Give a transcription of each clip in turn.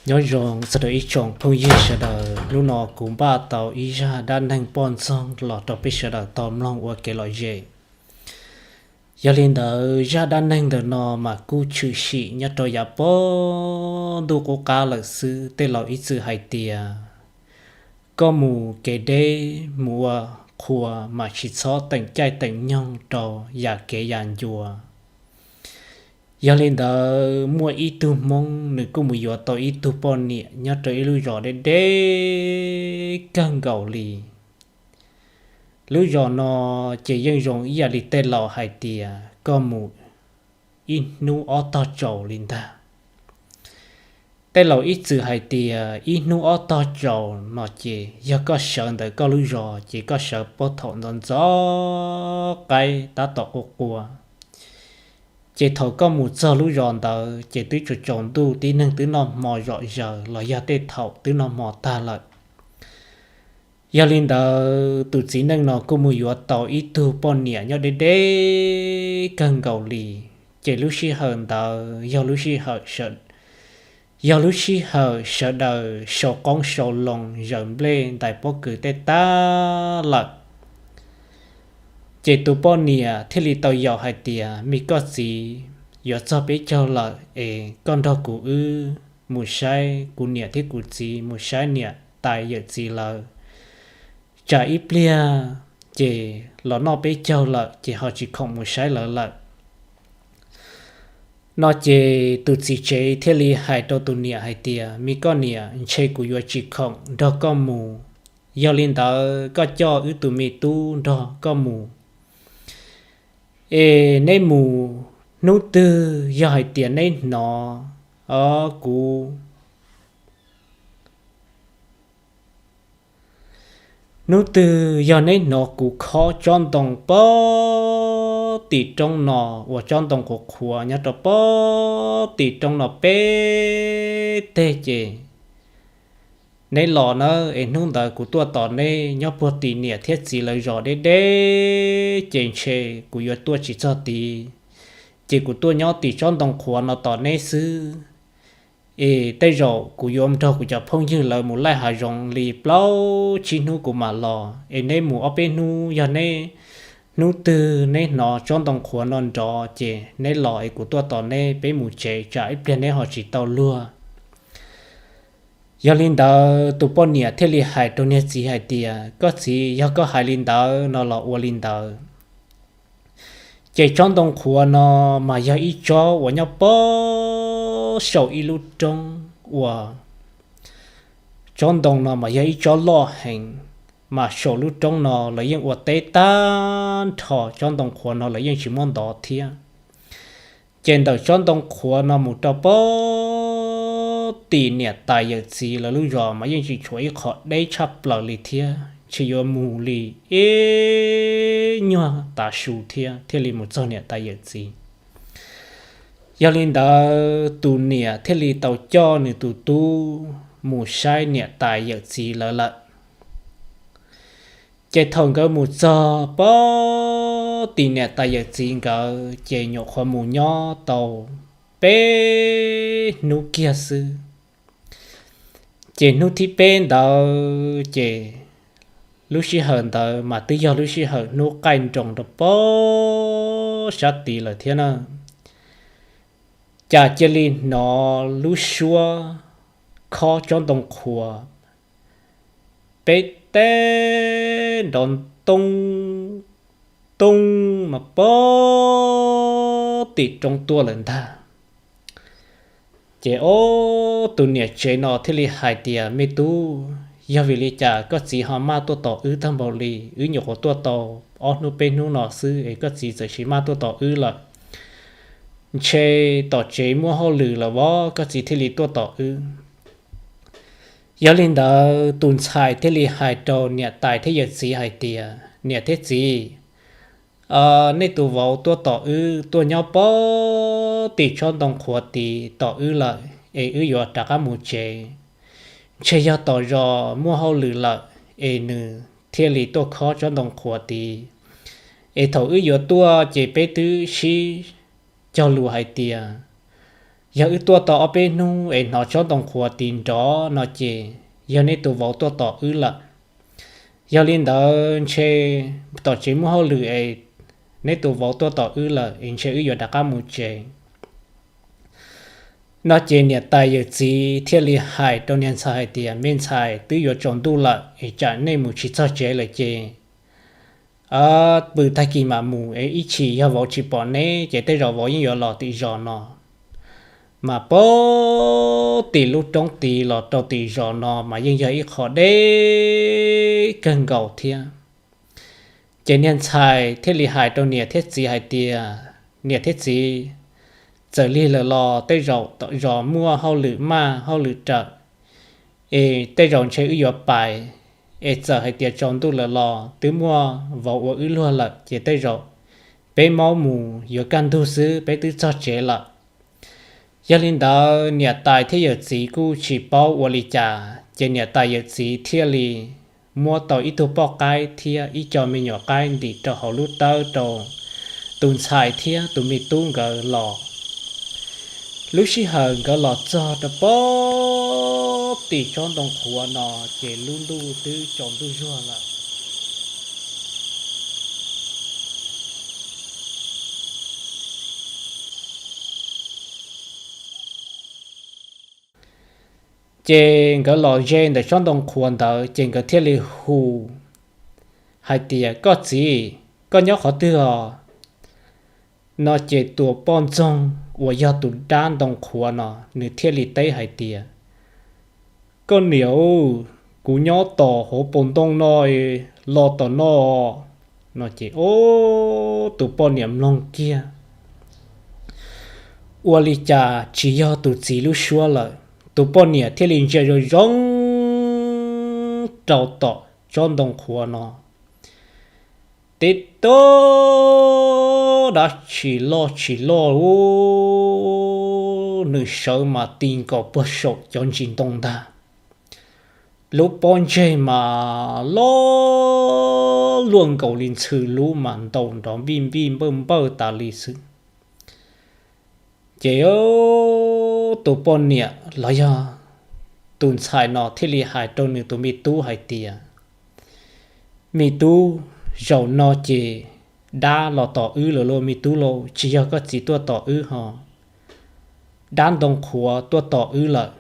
Nyob zoo txog rau ib tsoom phooj ywg sawv daws, hnub no kuv npaj tau ib zaj dab neeg poj ntxoog los rau peb sawv daws tau mloog ua kev lom zem. Yog li ntawd zaj dab neeg ntawm no mas kuj tshwm sim nyob rau yav puag ntuj qub qab lawm xwb. Tej laus ib txwm hais tias, koj mus kev deb mus ua qhua mas tsis txhob teem caij teem nyoog rau yam kev yam ncua. Yog li ntawd muaj ib tug Hmoob nws kuj mus yuav tau ib tug poj niam nyob rau ib lub zos deb deb kawg nkaus li. Lub zos no ces yeej zoo ib yam li tej laus hais tias koj mus ib hnub ob tog tsaus li ntag. Tej laus ib txwm hais tias ib hnub ob tog tsaus no ces yog koj sawv ntawm koj lub zos ces koj sawv puag thaum ntxov ntxov qaib tab tom qua qua. Ces thaum koj mus txog lub zos ntawd ces twb tsaus tsaus ntuj, tib neeg twb noj hmo zom zaws los yog tej thaum twb noj hmo tag lawm. Yog li ntawd tus txiv neej no kuj mus yuav tau ib tug poj niam nyob deb deb kawg nkaus li. Ces lub sij hawm ntawd yog lub sij hawm sawv, yog lub sij hawm sawv daws sau qoob sau loo, zaws nplej ntais pob kws tej tag lawm. Ces tus poj niam thiaj li tau yaum hais tias, me koj txiv, yuav txog peb caug lawm es koj nrog kuv wb mus saib kuv niam thiab kuv txiv, mus saib niam tais yawm txiv lawv, tsam ib pliag ces los noj peb caug lawm ces ho tsis khoom mus saib lawv lawm. No ces tus txiv tsev thiaj li hais rau tus niam hais tias, me koj niam, ntshe kuv yuav tsis khoom nrog koj mus. Yog li ntawd koj coj wb tus me tub nrog koj mus. Es neb mus hnub twg yog hais tias neb hnov, o, kuv hnub twg yog neb hnov kuv khob tsob ntoo pog tim roob no, uas tsob ntoo qhuav qhuav nyob rau pog tim roob no peb teg ces neb los nawb, es hnub ntawd kuv tuaj tos neb nyob puag tim niam thiab txiv lawv zos deb deb, ces ntshe kuv yuav tuaj tsis txog tid, ces kuv tuaj nyob tim tsob ntoo qhuav no tos neb xwb. Es tej zaum kuv yuav nrog kuv cov phooj ywg lawv mus laij hav zoov li plaub tsib hnub kuv mam los, es neb mus ob peb hnub, yog neb hnub twg neb hnov tsob ntoo qhuav no nrov ces neb los es kuv tuaj tos neb, peb mus tsev, tsam ib pliag neb ho tsis tau luag. Yog li ntawd tus poj niam thiaj li hais rau niag txiv hais tias, koj txiv, yog koj hais li ntawd no los ua li ntawd. Ces tsob ntoo qhuav no mas yog ib tsob uas nyob pog saum ib lub roob uas tsob ntoo no mas yog ib tsob loj heev, mas saum lub roob no lawv yeej ua teb tag nrho, tsob ntoo qhuav no lawv yeej tsis muab ntov thiab. Ces ntawm tsob ntoo qhuav no mus rau pog tim niam tais yawm txiv lawv lub zos mas yeej tsis tshuav ib qho deb tshaj plaws li thiab, ntshe yuav mus li ib nyuag tav su thiab thiaj li mus txog niam tais yawm txiv. Yog li ntawd tus niam thiaj li tau coj nws tus tub mus saib niam tais yawm txiv lawv lawm. Ces thaum nkawd mus txog pog tim niam tais yawm txiv nkawd ces nyuam qhuav mus nyob tau peb hnub kiag xwb. Ces hnub thib peb ntawd ces lub sij hawm ntawd mas twb yog lub sij hawm hnub qaij nroos rau pog sab tid lawm thiab na. Cas cia li hnov lub suab khob tsob ntoo qhuav peb teg nrov tooj tooj no pog tim roob tuaj lawm ntag. Ces ob tus niam tsev no thiaj li hais tias, me tub, yog vim li cas koj txiv ho maj tuaj tos wb tag npaum li? Wb nyuam qhuav tuaj tau ob hnub peb hnub no xwb es koj txiv txawm sis maj tuaj tos wb lawm. Ntshe tom tsev muaj hauj lwm lawm vov koj txiv thiaj li tuaj tos wb. Yog li ntawd tus ntxhais thiaj li hais rau niam tais thiab yawm txiv hais tias, niam thiab txiv, nej tus vauv tuaj tom wb, tuaj nyob pog tim tsob ntoo qhuav tid tos wb lawm es wb yuav rov qab mus tsev. Ntshe yog tom zos muaj hauj lwm lawm es nws thiaj li tuaj khob tsob ntoo qhuav tid. Es thaum wb yuav tuaj ces peb twb sib cog lus hais tias, yog wb tuaj tau ob peb hnub es hnov tsob ntoo qhuav tiv nrov no ces yog neb tus vauv tuaj tos wb lawm. Yog li ntawd ntshe tom tsev muaj hauj lwm es neb tus vauv tuaj tos wb lawm es ntshe wb yuav rov qab mus tsev. No ces niam tais yawm txiv thiaj li hais rau niag ntxhais hais tias, me ntxhais, twb yuav tsaus ntuj lawm es tsam nej mus tsis txog tsev lawm ces pw tag kis mam mus es ib chim yog vauv tsis pom neb ces tej zaum vauv yeej yuav los tim zos no. Mas pab tim lub roob tid los rau tim zos no mas yeej yog ib qho deb kawg nkaus thiab. Ces niag ntxhais thiaj li hais rau niam thiab txiv hais tias, niam thiab txiv, txawm lig lawm los tej zaum tom zos muaj hauj lwm maj hauj lwm rawm, es tej zaum ntshe wb yuav pais, es txawm hais tias tsaus ntuj lawm los twb muaj vauv ua wb luag lawm ces tej zaum peb maub mus yuav kaj ntug xwb peb twb txog tsev lawm. Yog li ntawd niam tais thiab yawm txiv kuj tsis paub ua li cas ces niam tais yawm txiv thiaj li muab tau ib tug poj qaib thiab ib co me nyuam qaib ntim rau hauv lub tawb rau tus ntxhais thiab tus me tub nkawd los. Lub sij hawm nkawd los txog rau pab tim tsob ntoo qhuav no ces lub ntuj twb tsaus ntuj zuag lawm. Ces nkawd los ze ntawm tsob ntoo qhuav ntawd ces nkawd thiaj li hu hais tias, koj txiv, koj nyob qhov twg os? No ces tus poj ntxoog uas yog tus dab ntoo qhuav no nws thiaj li teb hais tias, koj niam, kuv nyob tom hauv paus ntoo no, los tom no. No ces tus poj niam mloog kiag, ua li cas tsis yog tus txiv lub suab lawm, tus poj niam thiaj li ntsia zoo zoo rau tom tsob ntoo qhuav no. Teb tag dab tsi loj tsis loj, nws sawv mas ti nkaus puag saum cov ntsis ntoo ntag. Lub pob ntseg mas loj luaj nkaus li ntxhw lub mas ntaus nrov npij npij npawj npawj tas li xwb. Ces tus poj niam los yog tus ntxhais no thiaj li hais rau nws tus me tub hais tias, me tub, zaum no ces dab los tom wb lawm lauj me tub lauj, tsis yog koj txiv tuaj tom wb ho, dab ntoo qhuav tuaj tom wb lawm.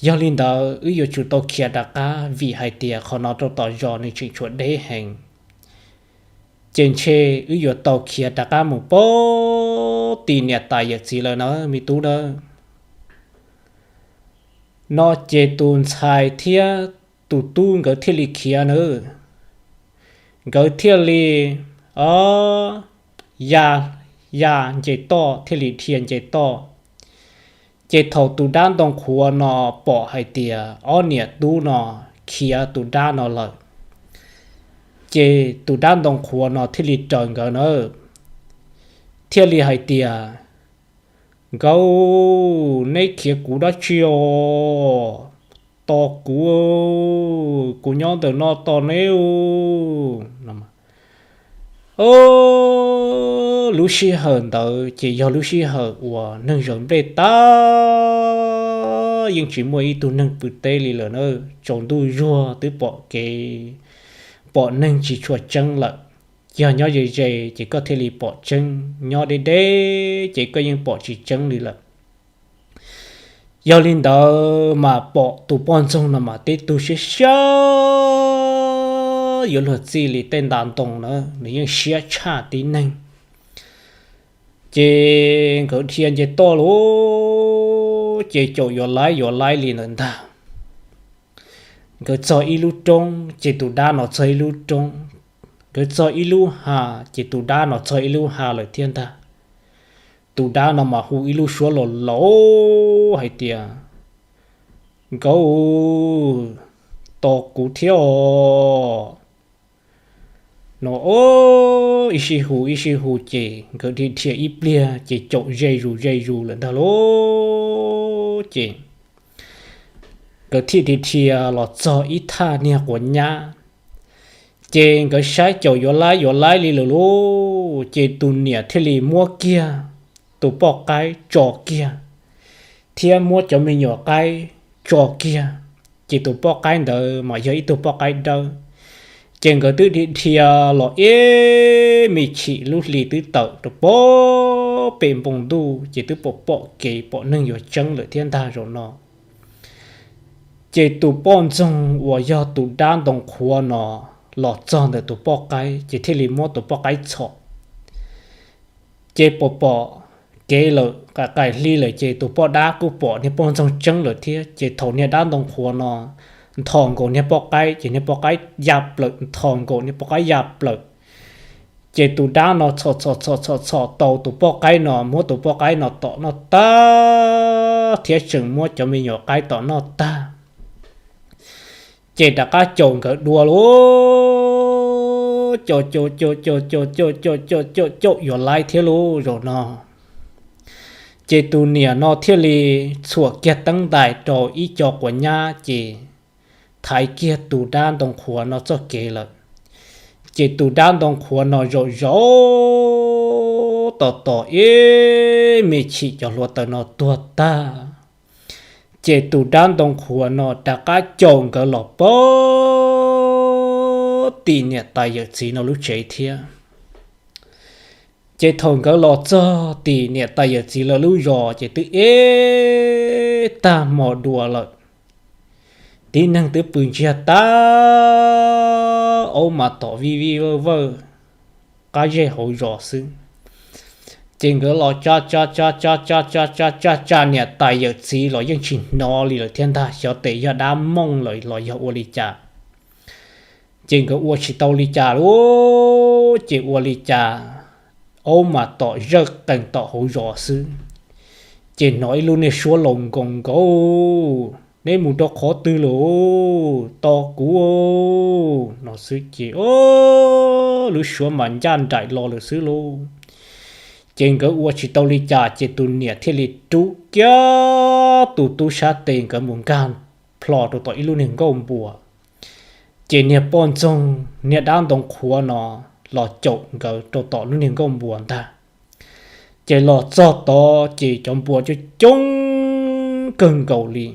Yog li ntawd wb yuav tsum tau khiav rov qab vim hais tias qhov no rau tom zos nws tseem tshuav deb heev. Ces ntshe wb yuav tau khiav rov qab mus pab tim niam tais yawm txiv lawm na me tub na. No ces tus ntxhais thiab tus tub nkawd thiaj li khiav na. Nkawd thiaj li ya, ya nce toj thiaj li dhia nce toj. Ces thaum tus dab ntoo qhuav no pom hais tias ob niam tub no khiav tus dab no lawm, ces tus dab ntoo qhuav no thiaj li raws nkawd na, thiaj li hais tias, nkawd, neb khiav kuv dab tsi os? Tos kuv, kuv nyob ntawm no tos neb. Lub sij hawm ntawd ces yog lub sij hawm uas neeg zaws nplej tag, yeej tsis muaj ib tug neeg pw teb li lawm na. Tsaus ntuj zuag twb pom kev, pom neeg tsis tshua tseeb lawm. Yog nyob ze ze ces koj thiaj li pom tseeb, nyob deb deb ces koj yeej pom tsis tseeb li lawm. Yog li ntawd mas pom tus poj ntxoog no mas tib tug siab siab yuav luag txij li tej nta ntoo na, nws yeej siab tshaj tib neeg. Ces nkawd dhia nce toj lawm, ces caum yuav laib yuav laib li ntawd ntag. Nkawd txog ib lub roob ces tus dab no txog ib lub roob, nkawd txog ib lub hav ces tus dab no txog ib lub hav lawm thiab ntag. Tus dab no mas hu ib lub suab los laus hais tias, nkawd, tos kuv thiab os. No ib sij hu ib sij hu ces nkawd dhia dhia ib pliag ces caum ze zus ze zus lawm ntag lauj. Ces nkawd thiaj dhia dhia los txog ib thaj niag quav nyab, Ces nkawd saib caum yuav laib yuav laib li lawm lauj, ces tus niam thiaj li muab kiag tus poj qaib tso kiag, thiab muab cov me nyuam qaib tso kiag. Ces tus poj qaib ntawd mas yog ib tug poj qaib dawb. Ces nkawd twb dhia dhia los ib me chim lub hli twb tawm rau pem npoo ntuj, ces twb pom pom kev pom neeg yuav tseeb lawm thiab ntag zaum no. Ces tus poj ntxoog uas yog tus dab ntoo qhuav no los txog ntawm tus poj qaib, ces thiaj li muab tus poj qaib txhom. Ces pom pom kev lawm, qaim hli lawm, ces tus poj dab kuj pom niag poj ntxoog tseeb lawm thiab. Ces thaum niag dab ntoo qhuav no nthos nkaus niag poj qaib, ces niag poj qaib ya plaws, nthos nkaus niag poj qaib ya plaws. Ces tus dab no txhom txhom txhom txhom txhom tau tus poj qaib no, muab tus poj qaib no tom noj tag, thiab tseem muab cov me nyuam qaib tom noj tag. Ces rov qab caum nkawd dua lauj, caum caum caum caum caum caum caum caum caum yuav laib thiab lauj zaum no. Ces tus niam no thiaj li txhuam kiag teeb ntais rau ib co quav nyab, ces thaiv kiag tus dab ntoo qhuav no txoj kev lawm. Ces tus dab ntoo qhuav no zaum zaum tos tos ib me chim cov hluav taws no tuag tag, ces tus dab ntoo qhuav no rov qab caum nkawd los puag tim niam tais yawm txiv no lub tsev thiab. Ces thaum nkawd los txog tim niam tais yawm txiv lawv lub zos, ces twb ib tag hmo dua lawm. Tib neeg twb pw ntsiag tag, aub mas tom vij vij vawj vawj qab zej hauv zos xwb. Ces nkawd los tsa tsa tsa tsa tsa tsa tsa tsa tsa niam tais yawm txiv los yeej tsis hnov li lawm thiab ntag, xyov tes yog dab mooj lawm los yog ua li cas. Ces nkawd ua tsis tau li cas lauj, ces ua li cas aub mas tom zawj qees tom hauv zos xwb. Ces hnov ib lub niag suab laus nkoos nkaus, neb mus rau qhov twg lawm, tos kuv no xwb. Ces lub suab mas ncaj nraim los lawm xwb lauj. Ces nkawd ua tsis tau li cas, ces tus niam thiaj li rub kiag tus tub sab tes nkawd mus nkag plho rau tom ib lub niag nkauj npua. Ces niag poj ntxoog niag dab ntoo qhuav no los caum nkawd rau tom lub niag nkauj npua ntag. Ces los txog tod ces cov npua coob coob kawg nkaus li.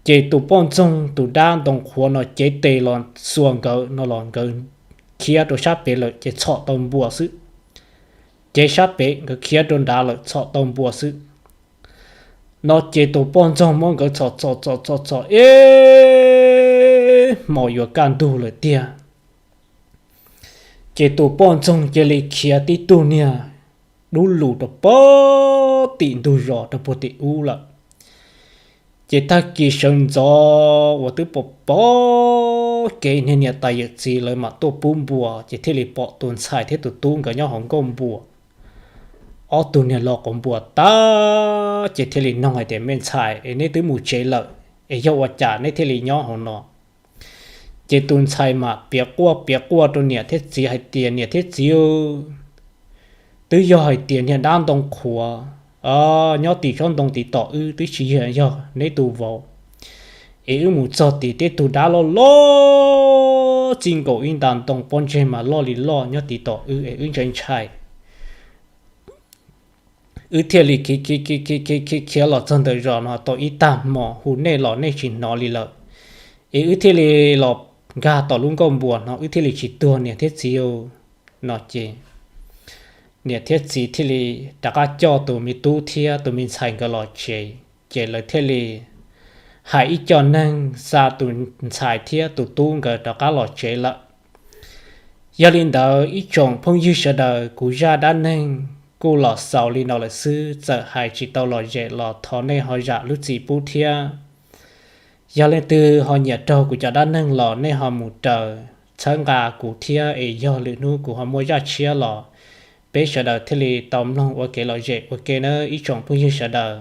Ces tus poj ntxoog tus dab ntoo qhuav no cev tes los xuas nkawd no los nkawd khiav rau sab pem lawm ces txhom tau npua xwb. Cev sab pem nkawd khiav rau nrad lawm txhom tau npua xwb. No ces tus poj ntxoog muab nkawd txhom txhom txhom txhom txhom ib hmos yuav kaj ntug lawm tiag. Ces tus poj ntxoog cia li khiav tib tug niag dub lus rau puag tim ntug zos rau puag tim ub lawm. Ces tag kis sawv ntxov uas twb pom pom kev niag niam tais yawm txiv lawv mam tuaj pub npua, ces thiaj li pom tus ntxhais thiab tus tub nkawd nyob hauv nkauj npua. Ob tug niag lo quav npua tag ces thiaj li noog hais tias, me ntxhais, es neb twb mus tsev lawm es yog ua cas neb thiaj li nyob hauv no? Ces tus ntxhais mas piav quaj piav quaj rau niam thiab txiv hais tias, niam thiab txiv, twb yog hais tias niag dab ntoo qhuav nyob tim tsob ntoo tim tom wb, twb tsis yog, yog neb tus vauv. Es wb mus txog tim tej tug dab loj loj txij nkaus ib nta ntoo pob ntseg mas loj li loj nyob tim tom wb es wb ntshai ntshai. Wb thiaj li khiav khiav los txog ntawm zos no tau ib tag hmo hu nej los nej tsis hnov li lawm. Es wb thiaj li los nkag tom lub nkauj npua no wb thiaj li tsis tuag niam thiab txiv no. Ces niam thiab txiv thiaj li rov qab coj tus me tub thiab tus me ntxhais nkawd los tsev. Ces lawv thiaj li hais ib co neeg xa tus ntxhais thiab tus tub nkawd rov qab los tsev lawm. Yog li ntawd ib tsoom phooj ywg sawv daws, kuv zaj dab neeg kuj los xaus li no lawm xwb. Txawm hais tsis tau lom zem los thov nej ho zam lub txim pub thiab. Yog leej twg ho nyiam raug kuv cov dab neeg los nej ho mus raws txhawb nqa kuv thiab, es yog lwm hnub kuv ho muaj zaj tshiab los peb sawv daws thiaj li tau mloog ua kev lom zem ua ke nawb ib tsoom phooj ywg sawv daws.